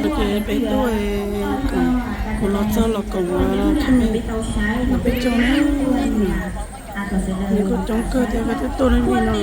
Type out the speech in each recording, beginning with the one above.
Ces peb tuaj, kuv los txog los koom thiab me, los peb coob na, nws kuj coob kawg thiab, peb twb tuaj li no lawm.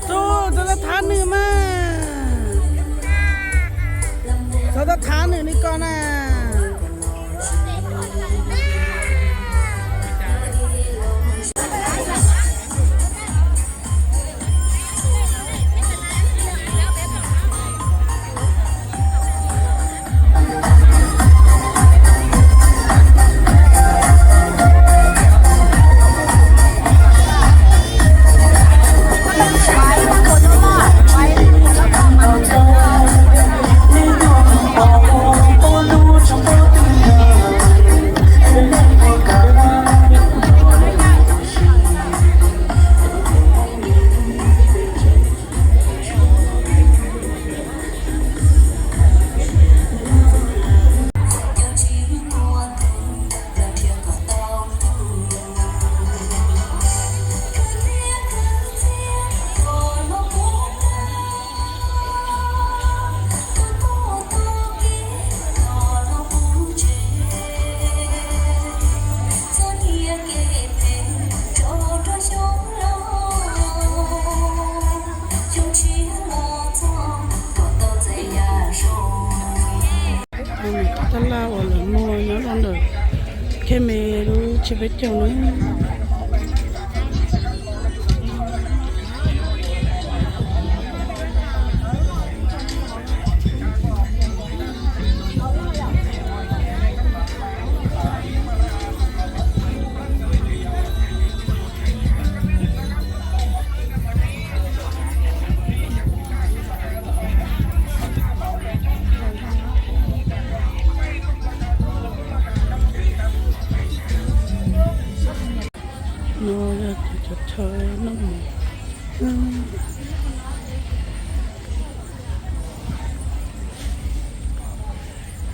Tub, txhob tau thab nws mas. Txhob tau thab nws li ko na. Tab laj uas lawv muag nyob rau ntawm Khej Me lub tsiab peb caug na. No yog cov chaw noj mov.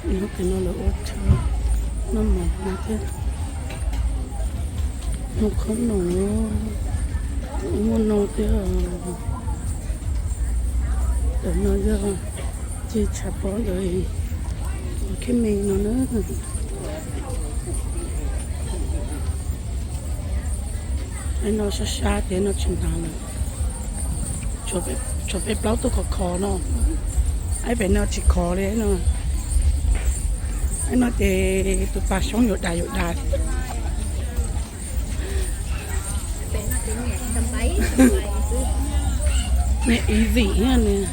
Nyob tim no lawv ua chaw noj mov no thiab, muag khob noom, muaj no thiab. Ntawm no yog ces tshav pob ntawd, Khej Me no na. No sab sab ces no tsis hnav lawm. Tshuav peb plaub tuaj khov khov no. Ib pem no tsis khov li no. Ib no ces tus pas xyoob yuav dag yuav dag. Pem no ces nyiam tais tais xwb. Niag easy thiab nws.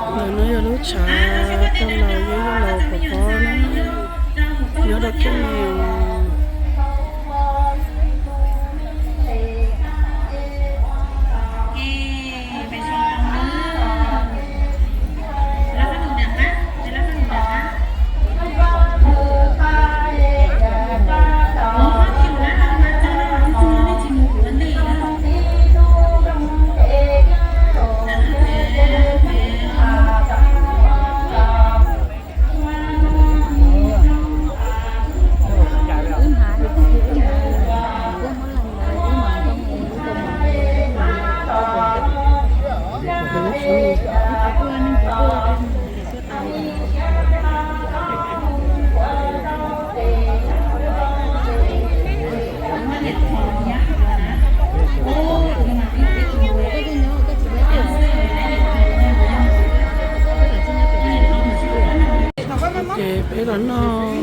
Ntawm no yog lub tshav coj los, yog los pov pob na, nyob rau kiab ne. Ces peb los noj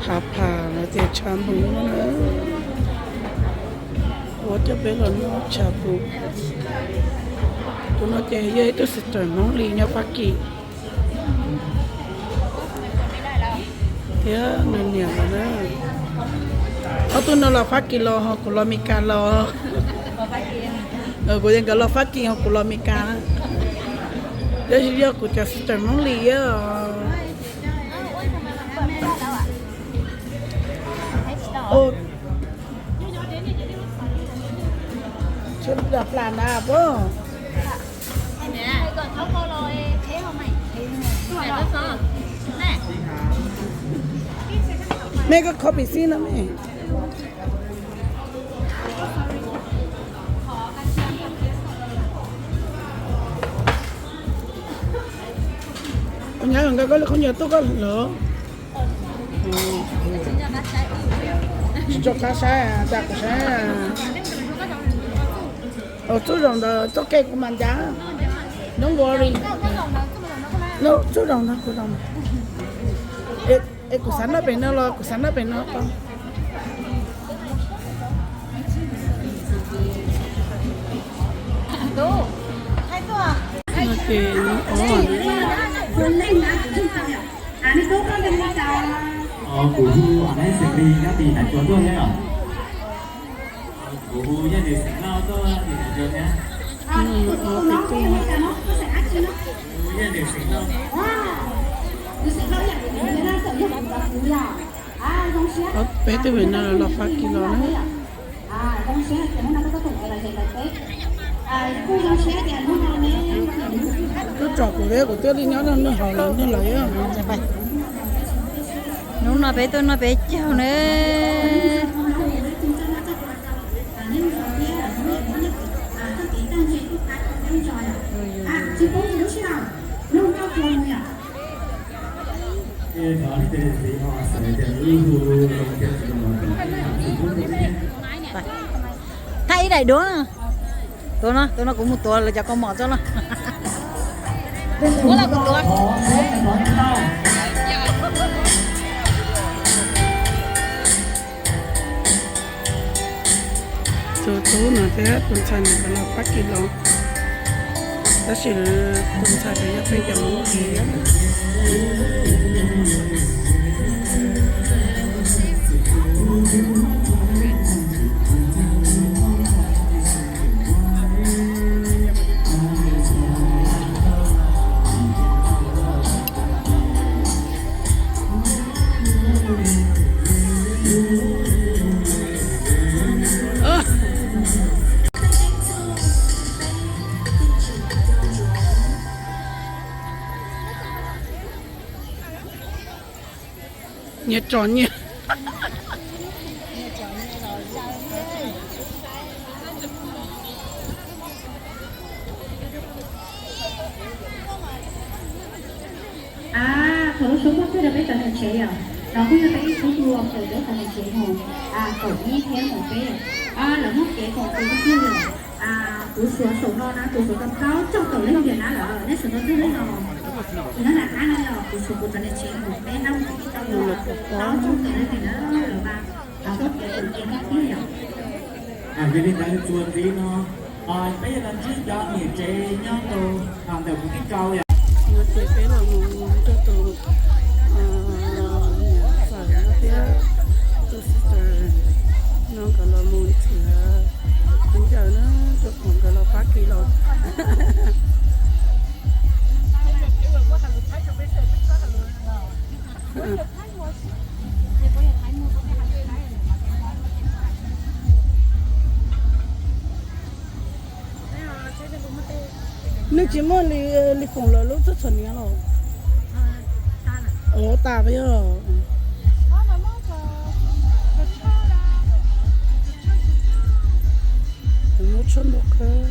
hav pham los tias tshav npum no na. Ua coj peb los noj tshav npum. Tus no ces yog ib tug sister Hmoob Lis nyob Fab Kis thiab nws niam lawm na. Ob tug no los Fab Kis los ho kuv los Mes Kas los. Kuv tias nkawd los Fab Kis ho kuv los Mes Kas na. Tab sis yog kuv cov sister Hmoob Lis os. Tsam plas na puab. Mej koj kho pim xib no mej. Kuv nyab nkawd koj li qhov nyuag tuaj koj lawm. Tsis tso qab saib, tsa kuv saib. Txuj zaum ntawd txoj kev kuv mam ncav. Don't worry. Txuj zaum ntawd kuv zaum. Es kuv xav noj pem no los kuv xav noj pem no tau. No ces nws ob. Kuv hu Nais Xeem Lis nyob tim Nam Cuam tuaj thiab os. Kuv hu Yaj Lis Xeem Lauj tuaj tim Nam Cuam thiab. Hu Yaj Lis Xeem Lauj. Peb tug pem no los Fab Kis los na. Koj tsom kuv thiab kuv thiaj li nyob nrog nej haus los noj los. Hnub no peb tuaj noj peb caug na. Thaij ib daim duab. Tuav no, tuav no kuv mus tuav lawv cov kaus mom tso los. Muab los kuv tuav. Tus tub no thiab tus ntxhais no nkawd los Fab Kis los, tab sis tus ntxhais pem yog peb cov Hmoob Lis. Nyias tso nyias. Thaum lub suab muaj twg rau peb cov niam tsev yom? Los kuj yog peb ib tug dua kawm peb qhov niam tsev mus kaum ib thiab mus peb, lawv muab kev koom tus twg yom. Tus Suav saum no na, tus Suav tau plaub caug tawm leej tiag na lawm, neb sawv daws twg leej no. Tus nyob Naj Qab no yog tus Suav kuv cov niam tsev mus peb na, mus peb ib tau plaub caug tawm leej tiag na lawm mas, muab kev koom tus nyob tiag yom. Yog li ntawd txuas ntxiv no peb yuav los ntsib cov niam tsev nyob rau ntawm kuv tib rau yom. No ces peb los mus nrog tus niam txawm no thiab tus sister no nkawd los mus nrhiav ncaws na, rau qhov nkawd los pab kis los. Nws tsis muaj li, li foom lawv lub txoj txhom niam los. Ua tas peb yog. Muab tshuaj ntua kawg.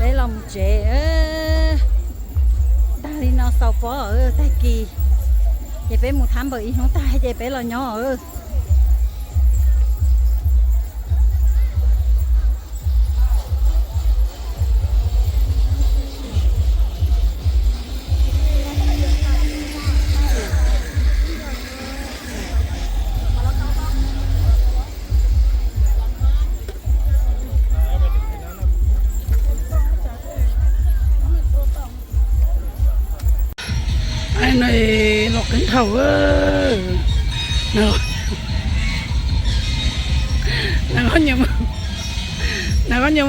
Peb los mus tsev, tag li no xaus pob tag kis, ces peb mus thab npaws ib hnub tag ces peb los nyob. Ai no los qeeb thaum, na koj nyiam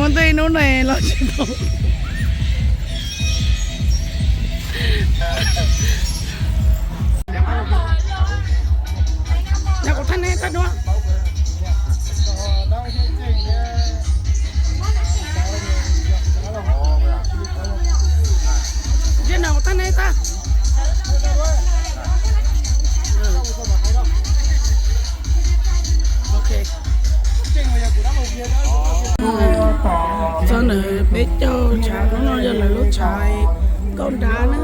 muaj ntej hnub no los tsis tau. Nyob kuv thaj ne tag duab. Ntsej no kuv thaj ne tag. Txog ntawm peb caug tshav hnub no yog lawv lub tshav Nkauj Nrab na.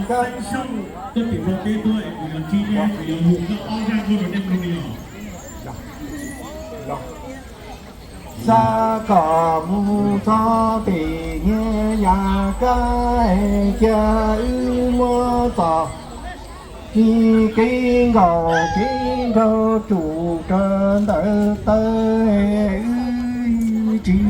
Koj tim rau peb tuaj es kuv yuav ntsib neb, kuv yuav hu koj ob zaj nkauj rau nej mloog li os. Xav kom mus txog pem niag yam kab cia wb muab txog, ib kev nkaus kev nraug tsum rau ntawm taw wb tsis